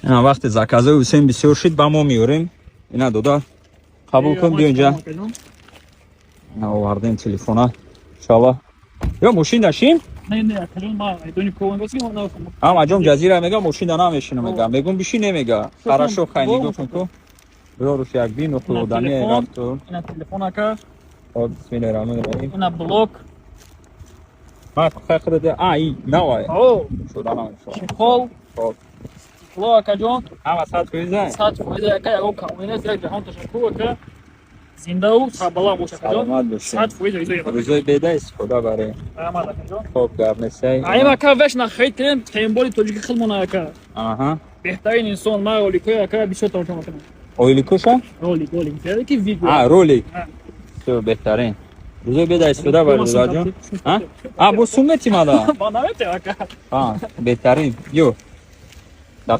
Ина вақте заказои Ҳусейн бисёр шид, ба мо меорем. Ина, дода, қабул кун, биё инҷа. Ина, овардем телефона. Иншалло, ё мошин дашим. Не, акаҷон, ма айдони кован госи ма нафам. Ам аҷом ҷазира мега, мошин да намешинам мега. Мегум, биши, немега. Хорошо, хай, нигоҳ кун, ку биёруш як бин ху одами рафту. Ина телефон, ака. Хоб, бисмиллаҳи раҳмони раҳим. Ина блок. Ма хай худат, а и навай. О, шуда намешава. Чехол. Хоб. Стекло, акаҷон. Ҳама 100%. 100%, ака, ягон камои нест. Як ҷаҳон ташаккур, ака. Зиндаву сарбаланд бош, акаҷон. Саломат бошед. 100% ризои. Рӯзои беда истифода барем. Раҳмат, акаҷон. Хоб, гап нестай. Аим, ака, веш нахарид кардем, темболи тоҷики худмона, ака. Беҳтарин инсон, ман роликҳои ака бисёр тамошо мекунам. Ойликуша? Ролик, ролик. Ки видео. А, ролик. А. Всё, беҳтарин. Рӯзои беда истифода баред, дадаҷон. А? А, бо сум метимада? Ба наметем, ака. А, беҳтарин. Ё.